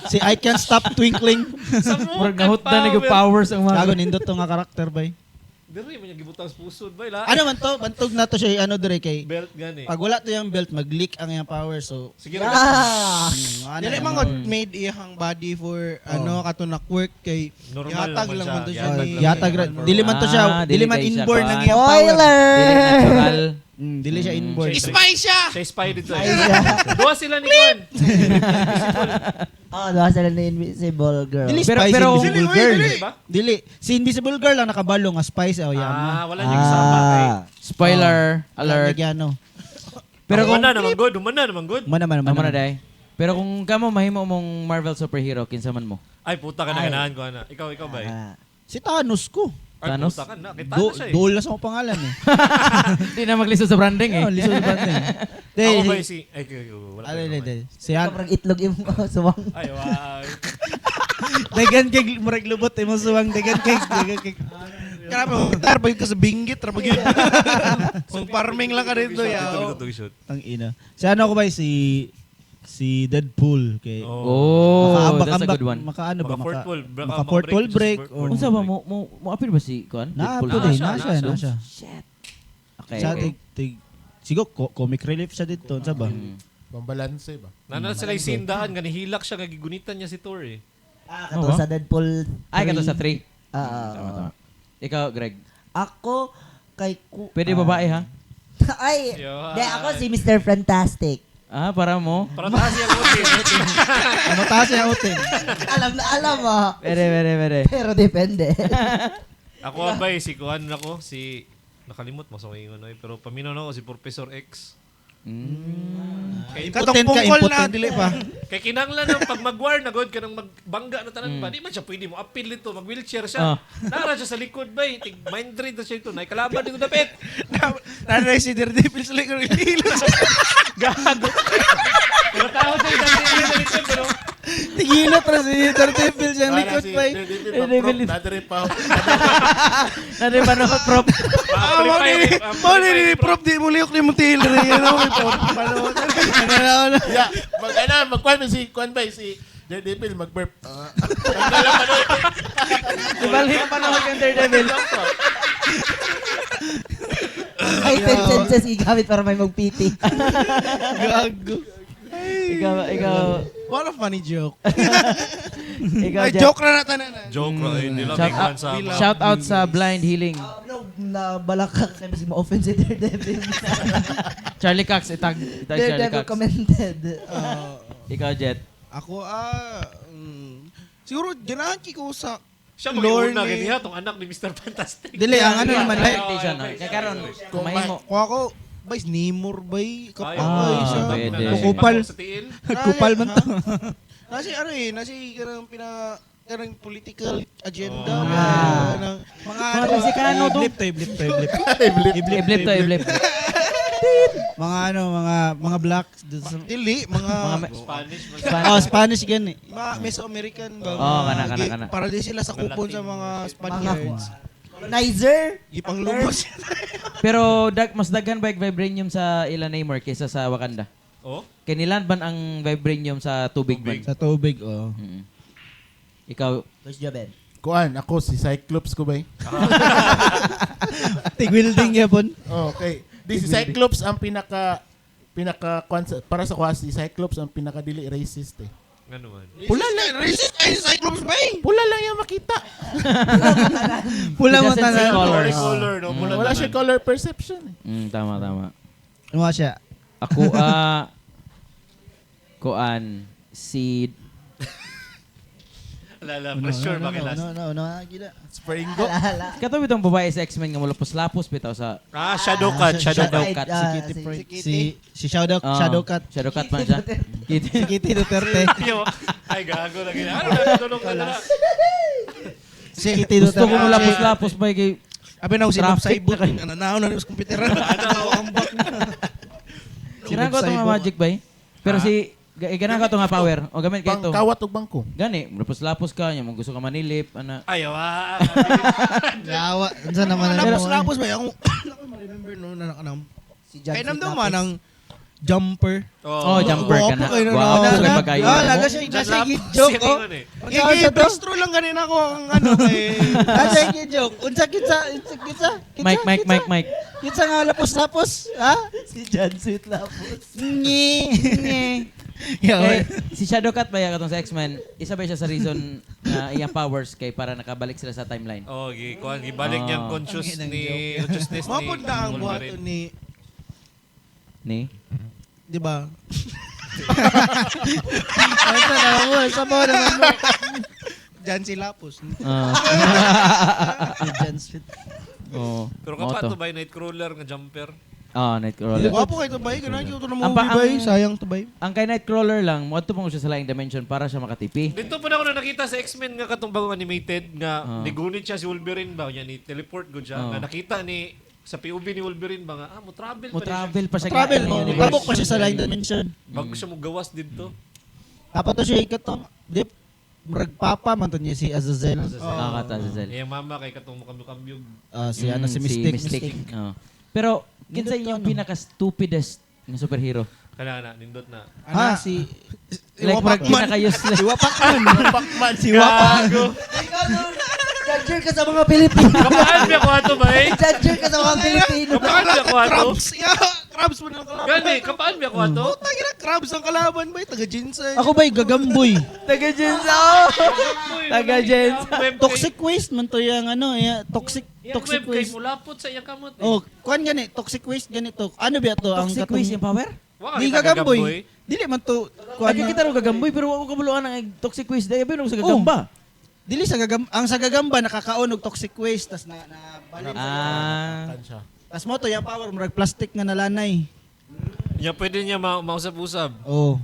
G: Si I Can't Stop Twinkling.
E: Sa
C: Murag
E: mukha
C: nahutdan ni
E: power.
C: powers ang mga.
G: Gago nindot to nga karakter bay.
E: Diri man niya gibutang sa pusod bay la.
G: Ano man to, bantog na to siya ano dire kay
E: Belt gani.
G: pag wala to yung belt mag-leak ang iyang power so
E: Sige ra.
B: Ah!
G: ano
D: Dili
G: na.
D: man god made iyang body for ano kato na quirk kay
E: Normal
D: yatag
E: lang
D: lang
E: man
D: man to
E: siya.
D: siya.
E: Yatag
D: ni-
E: lang.
G: Yatag ra- dili man to siya,
C: Ah,
G: dili
C: dili
G: man
C: kay siya
G: inborn
C: kuan.
G: ang iyang power.
B: Spoiler!
C: Dili natural.
G: Dili siya inborn.
D: Spy siya!
E: Siya spy dito eh. Duha sila ni Kuan.
B: Oh, duha sila ni Invisible Girl.
G: Dili
C: Pero-
G: spy
C: pero-
G: si Invisible
D: Dili, oy,
G: Girl.
D: dili.
E: Ba?
G: Dili. Si Invisible Girl ang nakabalo nga spy si Aoyama.
E: Ah, wala niya kasama kay.
C: Spoiler alert.
G: Ano.
C: Pero kung
E: Humana naman good, humana naman good.
G: Mana man
C: Amo na day. Pero kung kamo mahimo mong Marvel superhero kinsa man mo?
E: Ay puta ka na
B: Ay.
E: ganahan ko ana. Ikaw ikaw ba?
B: Ah.
G: Si Thanos ko.
E: Ay
C: Thanos?
E: puta ka na. Kay
G: Do,
E: Thanos siya eh.
G: dol na sa akong pangalan eh.
C: Di na maglisod sa branding eh.
G: Oh, lisod ba eh.
E: Ako ba si ay ay, ay, wala.
G: Ay,
E: ko
G: ay,
E: naman.
G: ay. Si An
B: Sobrang itlog yung suwang.
E: Ay wow.
G: Dagan kay murag lubot imong suwang dagan kay dagan kay.
D: Grabe, tar ba yun ka sa binggit, ra ba yun? Kung farming lang ka dito,
E: Ito
D: ya.
E: ito shoot.
G: Tang ina. Si ano ko ba si Deadpool kay
C: Oh,
G: makaambak-
C: that's a
G: ambak-
C: good one.
G: Makaano ba
E: Maka fourth wall, baka
G: maka fourth wall break
E: maka-break
G: or
C: Unsa ba mo mo mo appear ba si kuan?
G: Na
C: Deadpool?
G: po
E: Ah,
G: din,
E: siya,
G: na siya,
E: na
G: na siya.
C: Shit. Okay.
G: Siya
C: Okay.
G: tig tig siguro comic relief siya dito, unsa ba?
A: Pambalanse ba?
E: Nana sila yung sindaan nga nihilak siya nga gigunitan niya si Thor eh.
B: Ah, kato sa Deadpool 3.
C: Ay kato sa 3.
B: Ah, ah,
C: Tama
B: ah.
C: tama. Ikaw, Greg.
B: Ako kay ku
C: Pwede babae ha?
B: Ay,
E: Yun.
B: di ako si Mr. Fantastic.
C: Ah, para mo.
E: Para taas siya utin.
G: Ano taas siya utin?
B: Alam na alam ah.
C: Pwede, pwede, pwede.
B: Pero depende.
E: Ako abay si kuan ako si nakalimot mo sa ngayon eh, pero paminaw na ako si Professor X. Kay
D: Katong
G: Impotent ka,
D: pungkol na,
G: impotent.
D: dili pa.
E: kay kinanglan ng pag magwar na god kanang magbangga na tanan ba di man siya pwede mo appeal dito mag wheelchair siya. Nara siya sa likod bay tig mind read na siya ito nay kalaban dito dapit.
D: Nanay si Daredevil sa likod ng hilo.
E: Gago. Pero tao sa isang sa likod pero
G: Tigilo Nindot ra si Daredevil siyang likod
A: si
G: pa.
A: Daredevil, pa-prop, pa.
C: Nari pa no, prop.
D: Ah, mao ni prop di mo lihok ni mo tiil rin. Ano may prop.
A: Yeah, mag ano, magkuan si kuan ba si Daredevil mag-burp. Tanggal ang panood.
C: Ibalik pa naman kang Daredevil.
B: Ay, 10 senses igamit para may mag-PT.
G: Gago.
C: Ikaw,
D: What a funny joke.
C: ikaw,
D: Ay,
C: Jeff.
D: joke na natanan.
E: Joke ra eh. Di lang
C: Shout
E: may
C: out,
E: sa
C: shout out sa Blind Healing.
B: No, nabalak ka kay mas ma-offend si Daredevil.
C: Charlie Cox, itag Charlie
B: Daredevil
C: Cox.
B: commented.
C: Ikaw, Jet.
D: Ako siguro ganahan ko sa
E: Siya
D: lore
E: mag-iuna
D: ni-
E: ganiha tong anak ni Mr. Fantastic.
G: Dili ang ano naman like
C: Expectation. No? Kaya karon,
A: Kung
C: mahimo.
D: Kung ako, bay, Namor bay, kapag
C: Ah,
D: siya.
C: pwede.
G: Kupal.
E: Sa tiil.
G: Kupal man to.
D: Nasi ano eh, nasi kanang pina kanang political agenda.
E: Oh.
D: Ah. Kanang,
G: Mga
C: Mga Mexicano to.
G: Iblip to, iblip to, iblip.
C: Iblip to, iblip.
G: Mga ano, mga black. Dun sa-
D: dili, mga
C: Mga
E: Spanish man.
G: Oh, Spanish gani.
D: mga Mesoamerican ba?
C: Oh, kana.
D: Para din sila sa kupon sa mga Spaniards.
B: Colonizer.
D: Gipanglumos.
C: Pero mas daghan ba yung vibranium sa ila Namor kaysa sa Wakanda?
E: Oh?
C: Kay nilan ban ang vibranium sa tubig man?
G: Sa tubig, oh.
C: Mm. Ikaw,
B: Coach Joben.
A: Kuan, ako si Cyclops ko ba eh?
G: Tig-wielding yapon.
A: Okay. Di si Cyclops ang pinaka kuan para sa kuan si Cyclops ang pinaka dili racist eh.
E: Ngano man.
A: Pula lang,
D: Racist ay Cyclops ba eh?
A: pula lang yung makita.
G: Pula
C: He
G: mo
C: doesn't see
G: tanan.
C: colors.
E: Color, no? Pula
A: Wala
E: tanan.
A: siya color perception eh.
C: Tama, tama.
G: Ano siya?
C: Ako, kuan, si
E: Lala, pressure ba kay last?
G: No, gila.
A: Springo.
B: Alala.
C: Katong bitong babae sa X-Men nga mulapos-lapos bitaw sa
E: Ah, Shadow Cat, Shadow
C: Shadow
E: Cat.
C: Cat.
G: Si Kitty Pryde. Si Shadow
C: Ah,
G: Shadow Cat.
C: Shadow Cat man siya. Kitty.
G: Si Kitty Duterte.
E: Ay, gago lagi. Ano na, tulong ka na.
G: Si Kitty
C: Gusto
G: Duterte.
C: ko mulapos-lapos ba kay
D: Abi na si Nob
C: Traffic
D: Saibot.
C: na kayo.
D: Nananaw na rin sa computer. Ano ang bak.
C: Ganahan ko itong mga magic ba eh? Pero si ganahan ko itong mga power. O gamit kayo ito.
A: Pangkawat og bangko.
C: Gani, mulapos-lapos ka, yung gusto ka manilip, ana.
E: Ay, ah.
G: Yawa, unsa naman na
D: Lapos-lapos ba? Ako, ako ma-remember no na nakanam.
B: Si John
D: Kay namdaw
B: Sweet
D: man ang jumper.
C: Oh, jumper ka na.
D: Guwapo kayo na.
C: Guwapo
D: Na-
C: kay
D: na-
C: pagkayo.
G: Ah, lalo siya, nasa joke oh.
D: Iki, bistro lang ganun ako ang ano kay...
G: Nasa joke. Unsa kitsa, unsa kitsa?
C: Mike, Mike, Mike, Mike.
G: Kitsa nga lapos-lapos, ha?
B: Si John Sweet Lapos.
G: Ngi. Ngi. Yawa.
C: Eh, si Shadow Cat ba katong sa X-Men, isa ba siya sa reason na iyang powers kay para nakabalik sila sa timeline?
E: Oh, gikuan gibalik niyang
C: Ah.
E: conscious ni consciousness ni.
D: Mapod na ang buhaton
E: Wolverine.
D: ni,
C: Ni?
D: di ba?
G: Unsa naman mo, sa mo naman mo.
D: Diyan si Lapos.
C: Ah.
G: Si John Sweet.
C: Oo.
E: Pero
C: Mao
E: kapat
C: to.
E: to by Nightcrawler nga jumper.
C: Ah, Nightcrawler.
D: Gwapo kayo to bay. Ganun kayo to na
C: Ang
D: movie
C: pa-
D: bay.
C: ang-
D: Sayang to bay.
C: Ang kay Nightcrawler lang, moadto pa ko siya sa laing dimension para siya makatipi.
E: Dito pa na ako na nakita sa X-Men nga katong bagong animated nga
C: Ah.
E: nigunit siya si Wolverine ba niya ni teleport gud siya
C: Ah.
E: nga nakita ni sa POV ni Wolverine ba nga mo travel
C: Mo
E: pa ni siya.
C: travel pa siya.
G: Travel
C: sa
G: mo.
C: universe.
G: Tabok pa siya sa line dimension.
E: Bago siya mo gawas didto.
G: Dapat to siya ikatong, di, murag papa man to niya si Azazel.
C: Ah, kata Azazel.
E: Iyang mama kay katong mukambyo-kambyog.
G: Ah, si ano si Mystic.
C: Si Mystic. Oo. Pero kinsa
G: Nindot to,
C: inyong
G: ano?
C: pinaka-stupidest nga superhero?
E: Kana na nindot na.
G: Ha, si
C: Like murag pinaka-useless.
G: Si Wapakman.
A: Pacman.
G: Si Wapakman.
B: Ikaw no, judger ka sa mga Pilipino.
E: Kapaan biya ko ato bay?
B: Judger ka sa mga Pilipino.
E: Kapaan biya ko ato?
D: Crabs! Yeah, crabs mo na ang kalaban.
E: Gani, kapaan biya ko ato?
D: Putang ina, crabs ang kalaban bay. Taga Jinsen.
G: Ako ba'y gagamboy?
C: Taga Jensa. Taga Jensa.
G: Toxic waste man to yung ano, ya, toxic
E: Toxic
G: toxic
E: web kay
G: waste.
E: mulapot sa iyang kamot. eh.
G: Oh, kuan gani, toxic waste ganito. Ano ba to ang
C: Toxic waste yung power?
E: Wa ka
G: Di
E: kita
G: gagamboy. Dili man to kuan.
C: Ay, kita ro gagamboy pero wa ko kabuluan ang toxic waste dahil ba sa gagamba.
G: Dili sa gagam ang sa gagamba nakakaon og toxic waste tas na na balin.
C: Ah.
A: Siya.
G: Tas mo to yung power murag plastic nga nalanay.
E: Nya pwede niya mausab-usab.
G: Oh.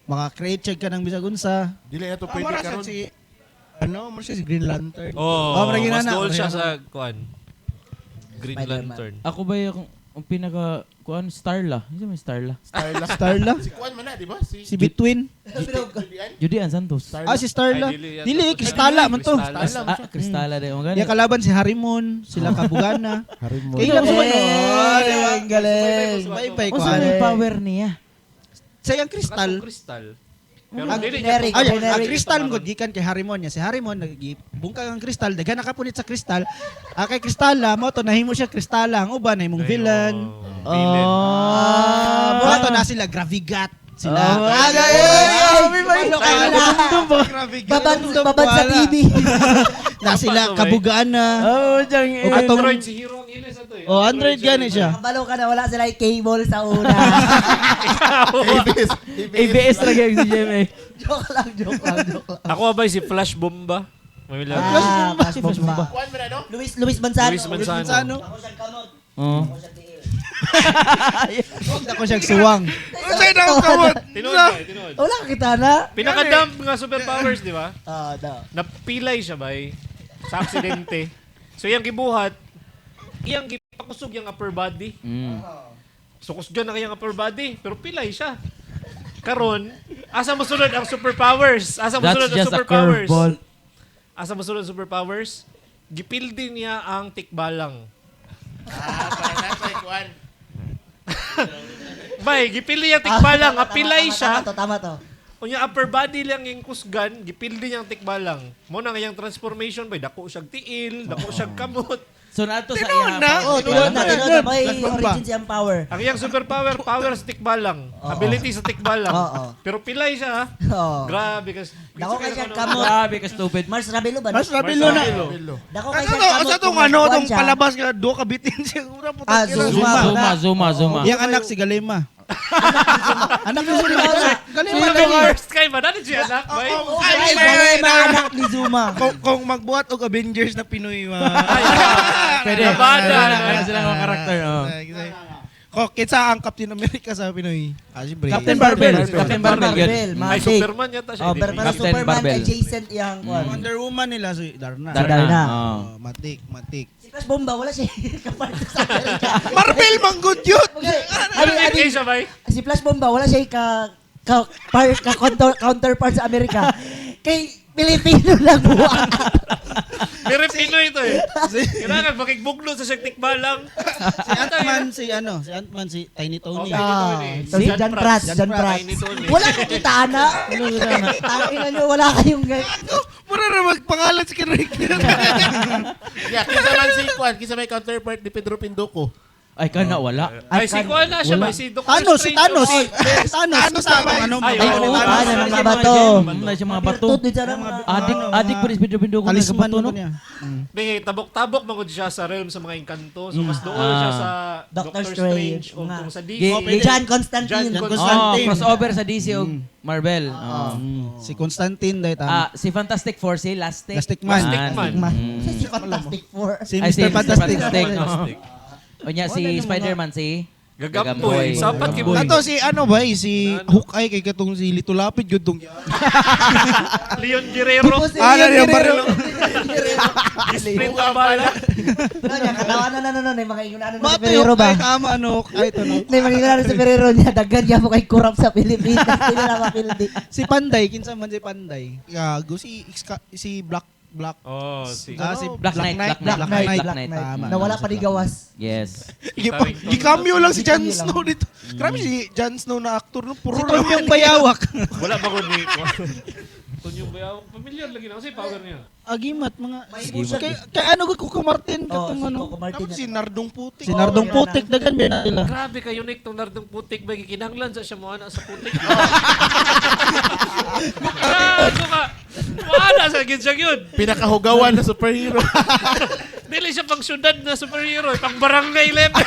G: Maka-create siya ka ng bisag unsa.
A: Dili na to
D: Ah,
A: pwede
D: mara siya
A: karon.
D: si... Ano? Mara siya si Green Lantern.
E: Oh,
G: Oh, mara
E: mas
G: ginana,
E: dool
G: mara
E: siya
G: ginana.
E: sa kuan. Green
B: Spider-Man.
E: Lantern.
C: Ako ba yung Ang pinaka kuan Starla. Isa may Starla.
A: Starla.
G: Starla?
A: Si Kuan man na, di ba? Si
G: Si Between?
A: Julian?
C: Judy Ann Santos.
A: Starla.
G: Ah, si Starla.
E: Ay, dili yan.
G: Dili, Kristala man to.
E: Kristala.
A: Starla man
C: Ah,
A: siya.
C: Kristala din. Mga
G: Ya kalaban si Harimon, sila Kabugana.
A: Harimon.
G: Kaya lang
B: Eh,
G: oh, di ba?
B: ang galing.
G: Bye-bye ko.
C: Unsa may power niya?
G: Sa iyang kristal.
E: Katong kristal. Pero
B: Ang
E: dili niya
B: generic.
G: Ay,
B: Generic.
G: ang kristal gud gikan kay Harimon niya. Si Harimon nagbungkag ang kristal, daghan nakapunit sa kristal. Ah, kay Kristala mo to nahimo siya kristala ang uban nahimong villain.
E: Villain.
B: Ah,
G: Mo to na sila Gravigat sila.
C: Oh.
G: Ah,
B: Babad, babad sa TV.
G: Na sila Kabugana.
C: Oh, diyang
G: O katong
E: Android si Hero ang ilis ato eh.
G: Oh, Android gani siya.
B: Kabalo ka na, wala sila yung cable sa una.
A: ABS.
C: ABS lagi ang si GMA.
B: Joke lang, joke lang, joke lang.
E: Ako abay si Flash Bomba. May
B: Ah, Flash Bomba.
A: Kuan man na, no?
B: Luis, Luis Manzano.
E: Luis Manzano.
B: Ako siyang kamot.
C: Oh.
B: Ako siyang tiil.
G: Huwag na ko siyang suwang.
D: Unsay na akong kamot?
E: Tinuod ba? Tinuod.
B: Wala ka kita na.
E: Pinakadump nga superpowers, di ba?
B: Ah, daw.
E: Napilay siya bay sa aksidente. So iyang gibuhat, iyang gipakusog yung upper body.
C: Mm.
E: So kusgan na kayang upper body, pero pilay siya. Karon, asa mosunod ang superpowers? Asa
C: That's
E: mosunod ang
C: just a
E: superpowers?
C: curveball.
E: Asa mosunod ang superpowers? Gipildi niya ang tikbalang.
A: Ah, para nasa Kuan.
E: Bay, gipildi niya ang tikbalang,
B: Ah, tama,
E: apilay
B: tama,
E: siya.
B: Tama to, tama to.
E: Unya upper body lang yung kusgan, gipildi niya ang tikbalang. Mo na ngayang transformation bay, dako siyag tiil, dako siyag kamot.
C: So nato sa
D: Tinuod
C: iya.
D: na.
B: Oh, tinuod na, tinuod na. May
G: Flash Bomba.
B: origin siyang power.
E: Ang iyang superpower, power sa tikbalang.
B: Oo.
E: Ability sa tikbalang.
B: Oo.
E: Pero pilay siya. ha.
B: Oo.
E: Grabe kasi.
B: Dako kay siyang kamot.
C: Grabe ka stupid.
B: Mars Rabelo ba?
G: Mas Rabelo na.
B: Dako kay
D: Ano
B: siyang
D: to?
B: kamot.
D: Sa tong
B: kung
D: ano,
B: kuwan
D: tong
B: siya.
D: palabas nga duha ka bitin siya. Ura puta.
B: Ah,
D: kila.
B: Zuma.
C: Zuma, Zuma, Zuma.
G: Yang anak si Galema. Anak ni Zuma. Galema
E: Zuma
G: lagi.
E: first kay ba? Dali siya anak, bay.
B: Oh,
D: Ay,
B: ay,
D: ay,
B: Galema,
D: ay,
B: anak ni Zuma.
D: Kung magbuhat og Avengers na Pinoy ma.
C: Pwede.
E: Labanan.
C: Ano sila mga karakter. Oh.
D: Ko kinsa ang Captain America sa Pinoy? Ah, siyempre.
C: Captain Barbell. Captain Barbell. Yun.
B: Barbell,
E: Ay,
B: Matic.
E: Superman yata siya.
B: Oh, pero pero
C: Captain
B: Superman
C: Barbell.
B: adjacent iyang kuwan.
G: Wonder Woman nila si Darna.
C: Darna.
B: Darna.
C: Oh.
D: Oh, matik, matik.
B: Si Flash Bomba, wala siya kapart sa Amerika.
D: Marvel manggod yun.
B: Okay.
E: Ano
B: I mean,
E: siya, bay?
B: si Flash Bomba, wala siya ka counterpart sa Amerika. Kay Pilipino lang buwa.
E: Pero Pinoy ito eh. Kailangan makigbuglo sa siyang tikbalang.
G: Si Ant-Man si ano, si Ant-Man si Tiny Tony.
E: Okay.
B: Ah,
E: Tony.
B: so si John Prats, John Prats.
E: Tiny Tony.
B: Wala kang kita na. Tangina nyo, wala kayong
D: Mura ra magpangalan si Kenrick.
A: Yeah, kinsa man si Kuan, kinsa may counterpart ni Pedro Pinduco.
C: Ay, kana wala.
E: Ay, si Kuan na siya, bay. Si Doctor
G: Thanos, si
E: Strange.
G: Thanos. Thanos,
D: Thanos
G: tama
D: tama.
G: ano,
E: Ay,
G: ano,
E: oo,
G: Thanos.
B: ano, mga bato.
C: Na siya mga bato.
B: Virtud din siya ng mga
C: Adik, adik po ni Pedro Pindugo.
G: Talisman
C: Nagkabato,
G: no
C: no?
G: niya.
E: May tabok-tabok magud siya sa realm sa mga engkanto. So mas doon siya sa
B: Doctor
E: Doctor Strange
B: Strange.
E: o
B: Nga.
E: kung sa DC.
B: John Constantine.
E: John
C: Oh,
G: Constantine.
C: crossover sa DC o Marvel. Oh.
G: Si Constantine dahil tama.
C: Ah, si Fantastic Four, si Lastic.
G: Lastic Man.
E: Lastic Man.
B: Si Fantastic Four.
G: Si
C: Ay, si
G: Mr. Fantastic.
C: Fantastic. Oh. Unya si Spider-Man si
E: Gagamboy. Sapat kay
D: Kato si ano ba si Hawkeye kay katong si Lito Lapid gyud tong.
E: Leon Guerrero.
B: Tapos si
D: Ah,
B: Leon
D: Leon
B: Guerrero.
E: Sprint ang bala.
B: No, niya, katawa na na na na, mga ingunaano na si
G: Mato
B: Ferrero ba?
G: Hawkeye tama ano Hawkeye to no.
B: May mga ingunaano si Ferrero niya, daghan niya mo kay kurap sa Pilipinas. Hindi na mapildi.
G: Si Panday, kinsa man si Panday?
D: Gago si si Black Black
E: Oh, si
G: Ah, si
C: Black Knight, Black
B: Black
C: Knight,
B: Knight,
C: Black
B: Black
C: Knight.
B: Knight.
G: Tama.
B: Nawala pa ni gawas.
C: Yes.
D: Gikamyo lang si Jon Snow dito. Grabe si Jon Snow na actor no puro
G: Si Tonyong Bayawak.
E: Wala ba ko ni Tonyong Bayawak. Familiar lagi na kasi power niya.
G: Agimat mga
C: Agimat.
G: Kay ano ko Coco Martin
B: Oh,
G: katong
B: si
G: ano.
B: Coco Martin.
D: Tapos si Nardong Putik.
G: Si Nardong
B: Oh,
G: Putik daghan ba na sila.
E: Grabe ka unique tong Nardong Putik ba gikinahanglan sa siya mo ana sa putik. Grabe ka. Wala sa gid siya yun.
A: Pinakahugawan na superhero.
E: Dili siya pang syudad na superhero, eh, pang barangay level.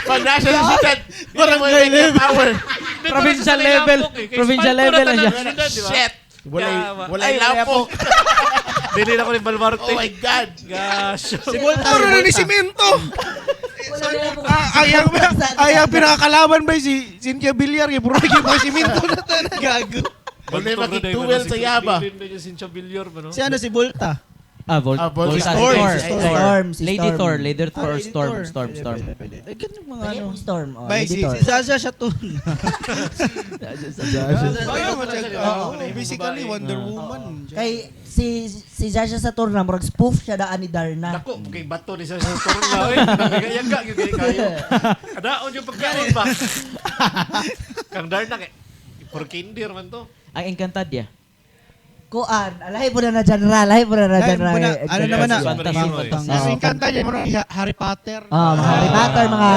A: Pag nasa sa syudad, barangay level. Power.
E: Dito
C: Provincial
E: na siya sa
C: level.
E: Layapok, eh. Kay
C: Provincial
E: Spalto na
C: level na
E: tanan
C: siya.
E: syudad, di ba?
A: Shit. Walay,
E: Kaya,
A: walay lapok.
E: Dili na ko ni Balbarte.
A: Oh my God.
E: Gosh.
G: Si Volta,
D: Puro
G: si
D: na ni
G: Volta.
D: Simento.
B: Wala na po.
D: Ay, ang pinakakalaban ba si Cynthia Villar kay puro lagi pa simento na tanan. Gago.
A: Walay makiktuwel sa yaba.
E: Dili na niya si Cynthia Villar ba no?
G: Si ano si Volta.
C: Ah, Volt,
A: Ah, Volt-
C: Volta,
A: Storm.
C: Thor.
B: Si Storm, si
C: Lady
B: Storm.
C: Thor, Lady Thor,
D: Ah, Lady
C: Storm,
D: Thor.
C: Storm,
D: Pwede,
C: Storm.
D: pwede, pwede.
G: Ay, ganun mga
B: Pwede
G: ano.
B: pong Storm. Oh,
D: Bay,
B: Lady
D: si,
B: Thor.
G: Si Zaza siya to.
D: Ayaw,
E: Oo.
D: Basically, Wonder Woman.
B: Kay si si Zsa Zsa Saturna murag spoof siya daan ni Darna.
E: Dako, kay bato ni sa sa turna oy. Nagayaga gyud kay kayo. Kadaon yung pagkaon ba. Kang Darna kay por kinder man to.
C: Ang Encantadia.
B: Kuan, alahi po na na genre, alahi po na na
D: Lahi
B: genre.
D: po na, ano naman na?
C: Fantasy,
E: Superhero,
C: fantasy.
D: Kasi yung kanta niya, mga Harry Potter.
B: Ah, mga Harry Potter, mga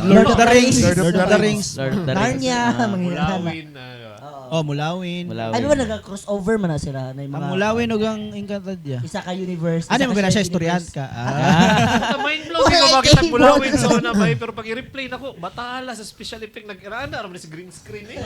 G: Lord of the Rings.
A: Lord of
G: Lord of the Rings.
C: Lord of the Rings.
B: Narnia,
C: Ah,
B: mga
E: Mulawin. Ah,
G: Oh, Mulawin.
C: Mulawin.
B: Ano ba nag-crossover man na sila na yung
G: Ang
B: mga
G: Mulawin ug ang Encantadia.
B: isa ka universe.
G: Ano
B: isa
G: mo
B: ka
G: gana siya
B: shared
G: istoryahan
B: universe.
G: ka? Ah.
E: Mind blow
B: Wala
E: ko bakit
B: kay
E: ang mulawin
B: bro.
E: sa una ba pero pag i-replay nako batala sa special effect nag-irana ra man sa green screen eh.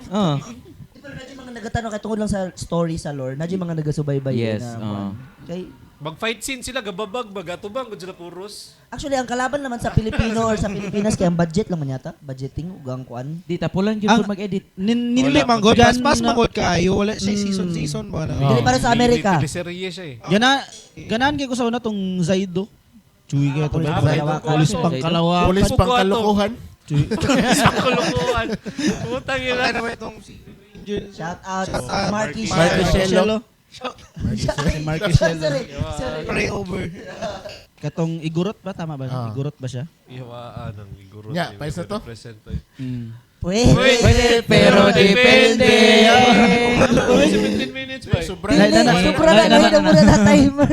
C: Oh.
B: Di ba na mga nagatanong kay tungod lang sa story sa lore, na mga nagasubaybay
C: Yes,
B: na.
C: oo.
B: kuan. Kay
E: Mag fight scene sila gababag bagatubang gud sila puros.
B: actually ang kalaban naman sa Pilipino or sa Pilipinas kay ang budget lang man yata, budgeting ug ang kuan.
C: Di tapulan yun
G: Ang-
C: po mag-edit.
D: Hindi
G: Wala.
D: man god,
G: Gan-
D: pas pas man god kaayo, wala siya season season ba na.
B: Dili para sa Amerika.
E: Teleserye siya eh.
G: Gana ganahan kay ko sa una tong Zaido. Chuy kay to.
B: Pulis
E: Ah,
B: pangkalawakan.
G: Pulis
E: Zaido.
G: pangkalawakan.
A: Pulis pangkalokohan.
E: Sa kalokohan. Putang ina.
D: Ano ba itong si Ranger?
B: Shout out
D: Shout out.
B: Marky
A: Marky
B: Shelo.
A: Shelo.
G: Marky Shelo.
B: Sorry, sorry.
D: Pray over.
G: Katong Igorot ba tama ba?
A: Ah.
G: Igorot ba siya?
E: Ihawaan ang igurot.
A: Nya, pais na to?
E: Present eh.
B: Pwede.
C: Pwede, pero depende.
E: 17 minutes ba?
A: Sobra.
B: Dili,
C: Na- na-
B: Sobra na,
C: na- na-
B: na, na, na, timer.